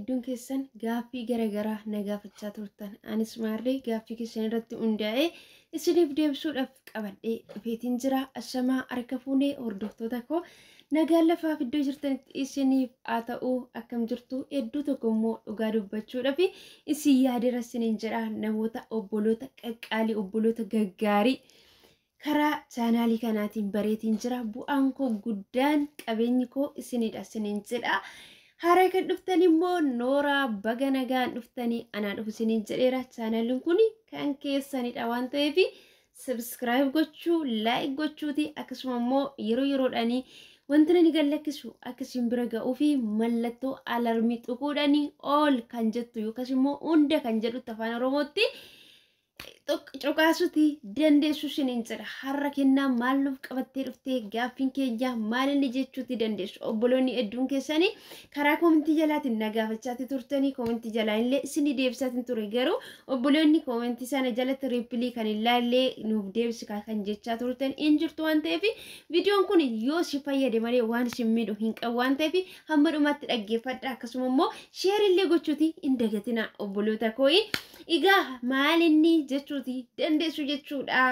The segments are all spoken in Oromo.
Hedduun keessan gaaffii garaagaraa na gaafachaa turtan. Anis maarree gaaffii keessan irratti hundaa'ee isiniif deebisuudhaaf qabadhee dhufeetiin jira. Ashamaa harka fuunee hordoftoota koo, nagaan lafaaf iddoo jirtanitti isiniif haa ta'u. Akkam jirtu? Hedduu tokko immoo dhugaa dubbachuudhaaf isin yaadeera isiniin jedha. Namoota obboloota qaqqaalii, obboloota gaggaarii karaa chaanaalii kanaatiin bareetiin jira. Bu'aan koo guddaan, qabeenyi koo isinidha isiniin jedha. Haaraa kan dhuftan immoo nooraa, baga nagaan dhuftanii, anaa dhufu isiniin jedheera. Chaanaaliin kun kan keessanidha waan ta'eef subscribe gochuu, like gochuuti, akkasuma immoo yeroo yeroodhaanii wanti nani gallakkisu akka isin bira ga'uu fi mallattoo alarmii tuquudhaanii all kan jettu yookaas immoo hunda kan jedhutti afaan Oromootti cuqaasuti dandeessu isiniin jedha. Har'a kennaa maal nuuf qabattee dhuftee, gaaffiin keenya maal inni jechuuti dandeessu. Obboloonni hedduun keessanii karaa koomentii jalaatiin na gaafachaati turtanii, koomentii jalaa illee isinii deebisaatiin ture. Garuu obboloonni koomentii sana jalatti reply kan hin laallee nuuf deebisi kan jechaa turtan hin jirtu waan ta'eef, viidiyoon kun yoo si fayyade malee waan isin miidhu hin qabu waan ta'eef hamma dhumaatti dhaggeeffadha. Akkasuma immoo share illee gochuuti hin dagatina, obboloota kooyi. Egaa maal inni jechuuti dandeessu jechuudha.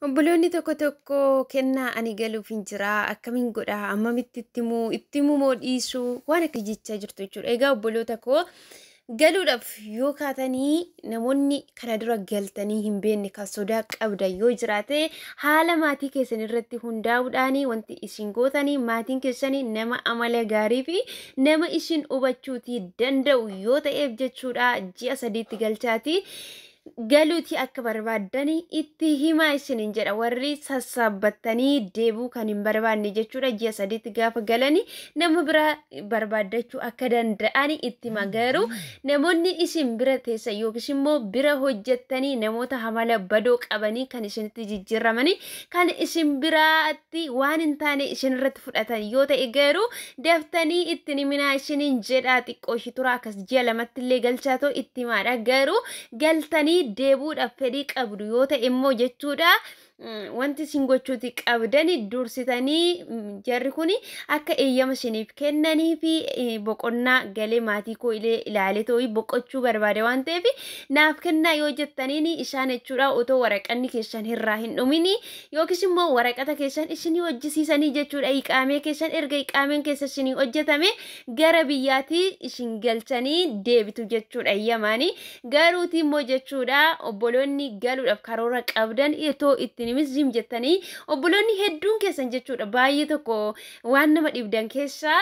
Obboloonni tokko tokko kennaa ani galuuf hin jira, akkamiin godha, ammamitti itti himuu, itti himuu moo dhiisuu, waan akka jechaa jirtu jechuudha. Egaa obboloota koo, galuudhaaf yoo kaatanii, namoonni kana dura galtanii hin beekne kan sodaa qabda yoo jiraate, haala maatii keessan irratti hundaa'uudhaan wanti isin gootanii, maatiin keessanii nama amala gaarii fi nama isin hubachuutii danda'u yoo ta'eef jechuudha, ji'a 3tti galchaati. Galuuti akka barbaaddani itti himaa isiniin jedha. Warri sassaabbattanii deebuu kan hin barbaanne jechuudha, ji'a 3tti gaafa galani nama biraa barbaaddachuu akka danda'ani itti hima. Garuu namoonni isin bira teessan yookiis immoo bira hojjettanii namoota amala badoo qabanii kan isinitti jijjiiramanii kan isin biraatti waan hin taane isin irratti fudhatan yoo ta'e garuu daftanii ittiin himinaa isiniin jedha. Xiqqoo ishii tura, akkas ji'a 2tti illee galchaa ta'u itti himaadha. Garuu galtanii deebuudhaaf fedhii qabdu yoo ta'e immoo jechuudha, wanti isin gochuuti qabdani, dursitanii jarri kun akka eeyyama isiniif kennanii fi boqonnaa galee maatii koo illee ilaalee ta'uu boqochuu barbaade waan ta'eef naaf kennaa yoo jettaniin, isaan jechuudha otoo waraqanni keessan irraa hin dhumini yookiis immoo waraqata keessan isinii hojjisiisanii jechuudha, iqaamee keessan, erga iqaameen keessa isinii hojjetame gara biyyaatti isin galchanii deebitu jechuudha eeyyamaanii. Garuuti immoo jechuudha, obboloonni galuudhaaf karoora qabdan itoo ittiin himis jettanii, obboloonni hedduun keessan jechuudha, baay'ee tokko waan nama dhibdan keessaa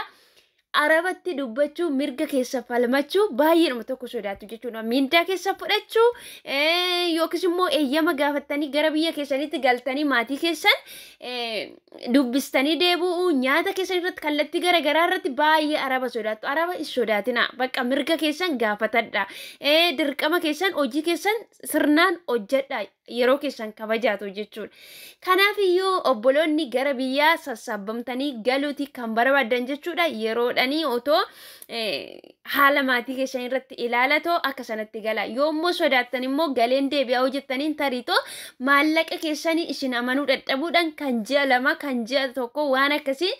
arabatti dubbachuu, mirga keessa falmachuu baay'eedhuma tokko sodaatu jechuudha. Miindaa keessa fudhachuu yookiis immoo eeyyama gaafattanii gara biyya keessanitti galtanii maatii keessan dubbistanii deebi'uu, nyaata keessan irratti, kallattii garaagaraa irratti baay'ee araba sodaattu. Araba hin sodaatina. Bakka mirga keessan gaafatadha. Dirqama keessan, hojii keessan sirnaan hojjedha. Yeroo keessan kabajaatu jechuudha. Kanaaf iyyuu obboloonni gara biyyaa sassaabamtanii galuuti kan barbaadan jechuudha, yeroodhanii otoo haala maatii keessan irratti ilaalatoo akka sanatti gala. Yoo immoo sodaattan immoo galeen deebi'aa hojjettaniin tariitoo maallaqa keessanii isin amanuu dadhabuudhaan kan ji'a 2, kan ji'a 1 waan akkasii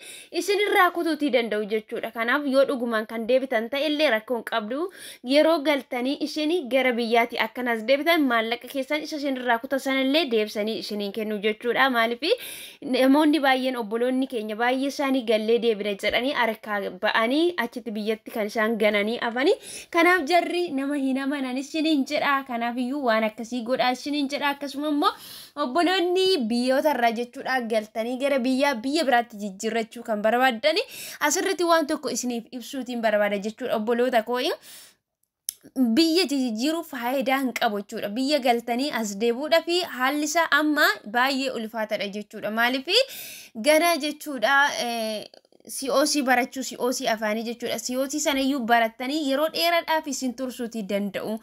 isin irraa kutuutii danda'u jechuudha. Kanaaf yoo dhugumaan kan deebitan ta'e illee rakkoon qabdu, yeroo galtanii isin gara biyyaatti akkanas deebitan maallaqa keessan isa isin irraa kutan sanallee deebisanii isiniin kennu jechuudha. Maaliif namoonni baay'een, obboloonni keenya baay'ee isaanii gallee deebina jedhanii harkaa ba'anii achitti biyyatti kan isaan gananii hafanii. Kanaaf jarri nama hin amanan isiniin jedha. Kanaaf iyyuu waan akkasii godhaa isiniin jedha. Akkasuma immoo obboloonni biyyoota irraa jechuudha galtanii gara biyyaa biyya biraatti jijjiirrachuu kan barbaaddani, asirratti waan tokko isiniif ibsuutiin barbaada jechuudha, obboloota koo'i. Biyya jijjiiruu faayidaa hin qabu jechuudha. Biyya galtanii as deebi'uudhaa fi haalli isaa amma baay'ee ulfaataadha jechuudha. Maaliif gana jechuudha. COC barachuu, COC afaanii jechuudha. COC sanayyuu barattanii yeroo dheeraadhaaf isin tursuutii danda'u.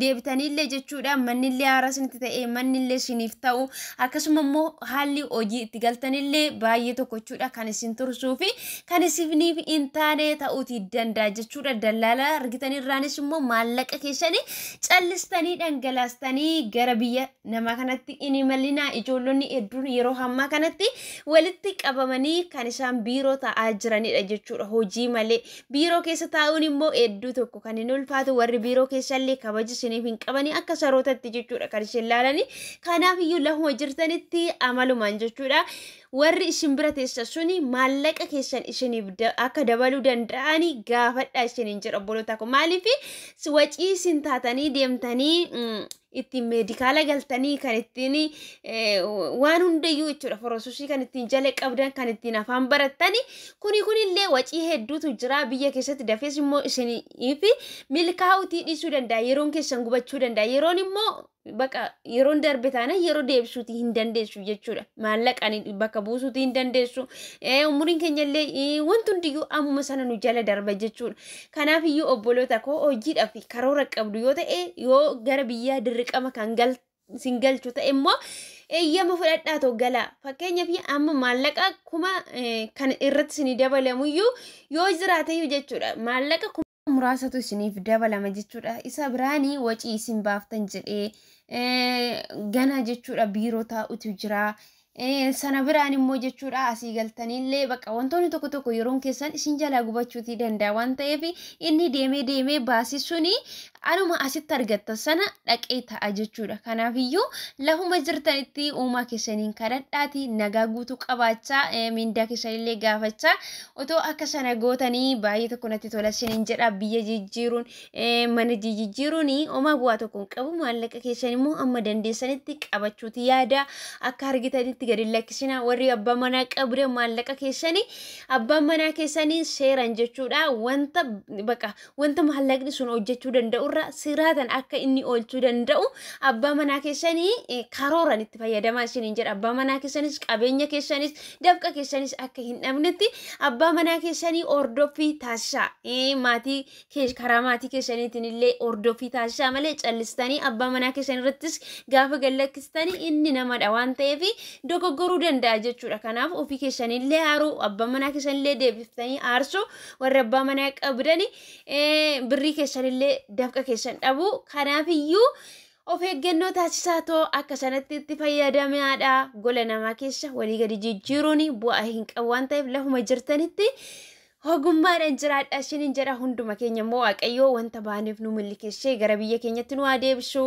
Deebitaniillee jechuudha, mannillee haaraa isinitti ta'ee mannillee isiniif ta'u, akkasuma immoo haalli hojii itti galtanillee baay'ee tokko jechuudha kan isin tursuu fi kan isiniif hin taane ta'uutii danda'a jechuudha. Dallaala argitanirraanis immoo maallaqa keessanii callistanii dhangalaastanii gara biyya namaa kanatti hin imalinaa. Ijoollonni hedduun yeroo ammaa kanatti walitti qabamanii kan isaan biiroo taa'aa jiranidha jechuudha, hojii malee. Biiroo keessa taa'uun immoo hedduu tokko kan hin ulfaatu. Warri biiroo keessallee kabaja isiniif hin qabanii, akka sarootatti jechuudha kan isin laalanii. Kanaaf iyyuu lafuma jirtanitti amalumaan jechuudha, warri isin bira teessan suni maallaqa keessan isiniif akka dabaluu danda'anii gaafadhaa isiniin jedha, obboloota koo. Maaliif wacii isin taatanii deemtanii ittiin meedikaala galtanii, kan ittiin waan hundayyuu jechuudha, process kan ittiin jala qabdan, kan ittiin afaan barattani, kuni kunillee wacii hedduutu jira. Biyya keessatti dafees immoo isiniif milkaa'uutii dhiisuu danda'a, yeroon keessan gubachuu danda'a. Yeroon immoo bakka yeroon darbe taana yeroo deebisuutii hin dandeessu jechuudha. Maallaqaan bakka buusuutii hin dandeessu. Umuriin keenya illee, wanti hundiyyuu ammuma sana nu jala darba jechuudha. Kanaaf iyyuu obboloota koo, hojiidhaaf karoora qabdu yoo ta'e, yoo gara biyyaa dirqama kan sin galchu ta'e immoo eeyyama fudhadhaa ta'u galaa. Fakkeenyaaf amma maallaqa 1000 kan irratti isinii dabalamuyyuu yoo jiraateyyuu jechuudha. Maallaqa muraasatu isiniif dabalama jechuudha. Isa biraanii wacii isin baaftan jedhee gana jechuudha biiroo taa'utu jira. Sana biraan immoo jechuudha asii galtaniillee bakka wantoonni tokko tokko yeroon keessan isin jalaa gubachuutii danda'a waan ta'eef, inni deemee deemee baasii suni anuma asitti argatta sana dhaqee ta'a jechuudha. Kanaafiyyuu lafuma jirtanitti uumaa keessaniin kadhadhaati, nagaa guutuu qabaachaa, mindaa keessanillee gaafachaa otoo akka sana gootanii baay'ee tokko natti tola isiniin jedha. Biyya jijjiiruun, mana jijjiiruun homaa bu'aa tokko hin qabu. Maallaqa keessan immoo amma dandeessanitti qabachuuti yaada, akka argitanitti gadi lakkisina. Warri abbaa manaa qabde, maallaqa keessanii abbaan manaa keessanii seeran jechuudha, wanta bakka wanta maallaqni sun hojjechuu danda'u irra siraatan akka inni oolchuu danda'u abbaa manaa keessanii karooran itti fayyadamaa isiniin jedha. Abbaa manaa keessanis, qabeenya keessanis, dafqa keessanis akka hin dhabnetti abbaa manaa keessanii hordoffii taasisaa. Maatii karaa maatii keessaniitiin illee hordoffii taasisaa malee callistanii abbaa manaa keessan irrattis gaafa gallakkistanii inni namadha waan ta'eef dogoggoruu danda'a jechuudha. Kanaaf ofii keessanillee haaruu, abbaa manaa keessanillee deebiftanii aarsuu, warri abbaa manaa qabdani birrii keessanillee dafqa keessan dhabu. Kanaafiyyuu of eeggannoo taasisaa too akka sanatti itti fayyadamaadha. Gola namaa keessa walii gadi jijjiiruun bu'aa hin qabu waan ta'eef lafuma jirtanitti ogummaadhaan jiraadha isiniin jedha. Hunduma keenya immoo Waaqayyoo wanta baaneef nu milkeessee gara biyya keenyatti nu adeemsu.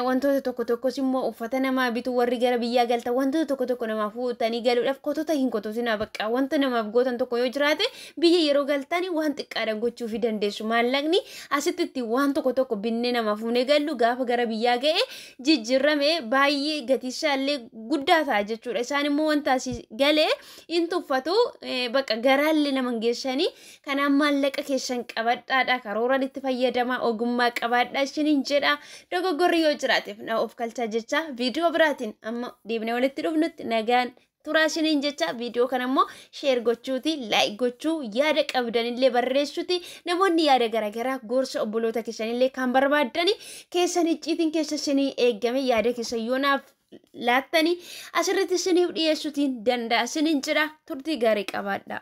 Wantoota tokko tokkos immoo uffata namaa bitu, warri gara biyyaa galta wantoota tokko tokko namaaf fuutanii galuudhaaf kotota hin kototinaa. Bakka wanta namaaf gootan tokko yoo jiraate, biyya yeroo galtanii waan xiqqaadhaan gochuufii dandeessu. Maallaqni asitti itti waan tokko tokko binnee namaaf fuunee gallu gaafa gara biyyaa ga'e jijjiirame baay'ee gatii isaallee guddaa ta'a jechuudha. Isaan immoo wanta asii galee hin tuffatu, bakka garaallee nama hin geessanii. Kanaaf maallaqa keessan qabadhaadha, karooran itti fayyadamaa, ogummaa qabaadha isiniin jedha. Dogoggorri yoo jiraateef na of kalchaa jecha, viidiyoo biraatiin amma deebinee walitti dhufnutti nagaan turaa isiniin jecha. Viidiyoo kana immoo share gochuuti, like gochuu, yaada qabdanillee barreessuuti. Namoonni yaada garaagaraa, gorsa obboloota keessanillee kan barbaaddani keessan icciitiin keessa isinii eeggame, yaada keessa yoo naaf laattanii asirratti isiniif dhiyeessuutiin danda'a isiniin jedha. Turtii gaarii qabaadha.